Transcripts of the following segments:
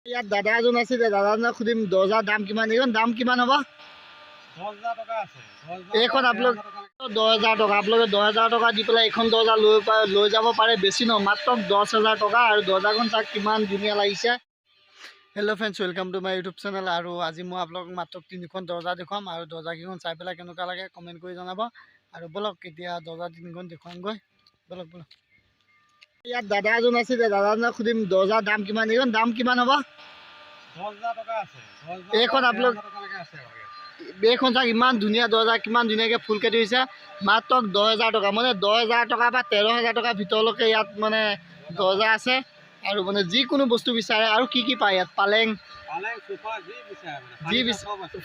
ইয়াত দাদা এজন আছিলে, দাদাজনক সুধিম দৰ্জাৰ দাম কিমান। এইখন দাম কিমান হ'ব? 10,000 টকা আছে। এইখন আপোনালোক 10,000 টকা, আপোনালোকে 10,000 টকা দি পেলাই এইখন দৰ্জা লৈ যাব পাৰে। বেছি নহয়, মাত্ৰ 10,000 টকা। আৰু দৰ্জাখন চাওক কিমান ধুনীয়া লাগিছে। Hello friends, welcome to my YouTube channel. আৰু আজি মই আপোনালোকক মাত্ৰ তিনিখন দৰ্জা দেখুৱাম আৰু দৰ্জাকেইখন চাই পেলাই কেনেকুৱা লাগে কমেণ্ট কৰি জনাব। আৰু ব'লক, এতিয়া দৰ্জা তিনিখন দেখুৱামগৈ। ব'লক ব'লক। ইয়াত দাদা এজন আছিলে, দাদাজনক সুধিম দৰ্জাৰ দাম কিমান। এইখন দাম কিমান হ'ব? 10,000 টকা আছে। এইখন আপোনালোক এইখন চাওক, ইমান ধুনীয়া দৰ্জা, কিমান ধুনীয়াকৈ ফুল কাটি হৈছে। মাত্ৰ 10,000 টকা, মানে 10,000 টকা বা 13,000 টকাৰ ভিতৰলৈকে ইয়াত মানে দৰ্জা আছে। আৰু মানে যিকোনো বস্তু বিচাৰে আৰু কি কি পায় ইয়াত? পালেং, যি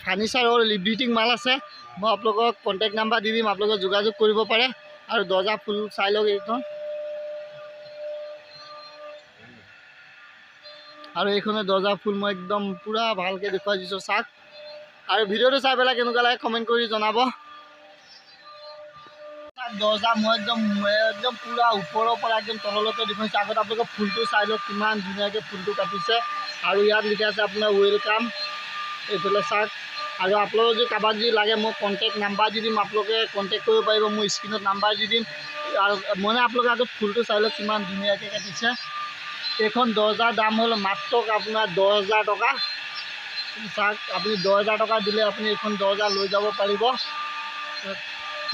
ফাৰ্নিচাৰৰ এভৰিথিং মাল আছে। মই আপোনালোকক কণ্টেক্ট নাম্বাৰ দি দিম, আপোনালোকে যোগাযোগ কৰিব পাৰে। আৰু দৰ্জা ফুল চাই লওক এইখন। আৰু এইখনে দৰ্জা ফুল মই একদম পূৰা ভালকৈ দেখুৱাই দিছোঁ, চাওক। আৰু ভিডিঅ'টো চাই পেলাই কেনেকুৱা লাগে কমেণ্ট কৰি জনাব। দৰ্জা মই একদম একদম পূৰা ওপৰৰ পৰা একদম তললৈকে দেখুৱাইছোঁ। আগত আপোনালোকে ফুলটো চাই লওক, কিমান ধুনীয়াকৈ ফুলটো কাটিছে। আৰু ইয়াত লিখা আছে আপোনাৰ welcome, এইফালে চাওক। আৰু আপোনালোকৰ যদি কাৰোবাক যদি লাগে, মই কণ্টেক্ট নাম্বাৰ দি দিম, আপোনালোকে কণ্টেক্ট কৰিব পাৰিব। মোৰ স্ক্ৰীণত নাম্বাৰ দি দিম। আৰু মানে আপোনালোকে আগত ফুলটো চাই লওক, কিমান ধুনীয়াকৈ কাটিছে। এইখন দৰ্জাৰ দাম হ'ল মাত্ৰ আপোনাৰ 10,000 টকা। চাওক, আপুনি 10,000 টকা দিলে আপুনি এইখন দৰ্জা লৈ যাব পাৰিব।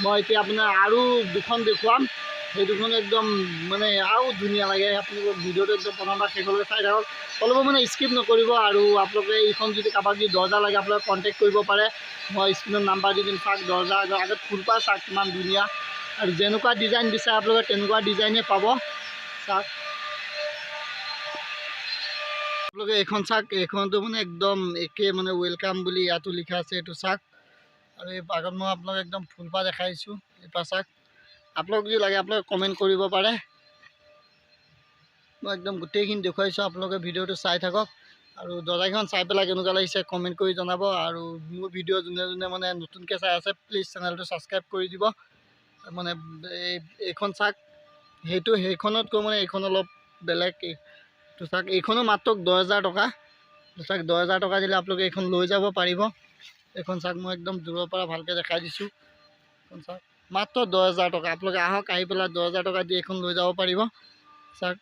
মই এতিয়া আপোনাৰ আৰু দুখন দেখুৱাম, সেই দুখন একদম মানে আৰু ধুনীয়া লাগে। আপোনালোক ভিডিঅ'টো একদম প্ৰথমৰ পৰা শেষলৈকে চাই থাকক, অলপো মানে স্কিপ নকৰিব। আৰু আপোনালোকে এইখন যদি কাৰোবাক যদি দৰ্জা লাগে, আপোনালোকে কণ্টেক্ট কৰিব পাৰে। মই স্ক্ৰীণত নাম্বাৰ দি দিম। চাওক, দৰ্জা আগত ফুলপাহ চাওক কিমান ধুনীয়া। আৰু যেনেকুৱা ডিজাইন বিচাৰে আপোনালোকে তেনেকুৱা ডিজাইনে পাব। চাওক আপোনালোকে এইখন চাওক, এইখনতো মানে একদম একে মানে welcome বুলি ইয়াতো লিখা আছে, এইটো চাওক। আৰু এই আগত মই আপোনালোক একদম ফুলপাহ দেখাইছোঁ, এইপাহ চাওক। আপোনালোক যদি লাগে আপোনালোকে কমেণ্ট কৰিব পাৰে। মই একদম গোটেইখিনি দেখুৱাইছোঁ, আপোনালোকে ভিডিঅ'টো চাই থাকক। আৰু দৰ্জাকেইখন চাই পেলাই কেনেকুৱা লাগিছে কমেণ্ট কৰি জনাব। আৰু মোৰ ভিডিঅ' যোনে যোনে মানে নতুনকৈ চাই আছে, প্লিজ চেনেলটো ছাবস্ক্ৰাইব কৰি দিব। মানে এইখন চাওক, সেইটো সেইখনতকৈ মানে এইখন অলপ বেলেগ। এইটো চাওক, এইখনো মাত্ৰ 10,000 টকা। চাওক, 10,000 টকা দিলে আপোনালোকে এইখন লৈ যাব পাৰিব। এইখন চাওক, মই একদম দূৰৰ পৰা ভালকৈ দেখাই দিছোঁ। এইখন চাওক, মাত্ৰ 10,000 টকা। আপোনালোকে আহক, আহি পেলাই 10,000 টকা দি এইখন লৈ যাব পাৰিব। চাওক,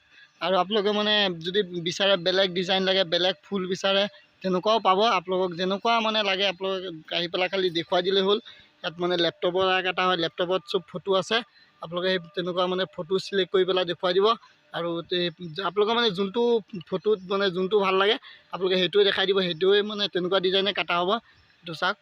আৰু আপোনালোকে মানে যদি বিচাৰে বেলেগ ডিজাইন লাগে, বেলেগ ফুল বিচাৰে, তেনেকুৱাও পাব। আপোনালোকক যেনেকুৱা মানে লাগে আপোনালোকে আহি পেলাই খালি দেখুৱাই দিলেই হ'ল। ইয়াত মানে লেপটপৰ এটা হয়, লেপটপত চব ফটো আছে। আপোনালোকে সেই তেনেকুৱা মানে ফটো চিলেক্ট কৰি পেলাই দেখুৱাই দিব। আৰু আপোনালোকৰ মানে যোনটো ফটোত মানে যোনটো ভাল লাগে আপোনালোকে সেইটোৱে দেখাই দিব, সেইটোৱে মানে তেনেকুৱা ডিজাইনে কটা হ'ব। এইটো চাওক।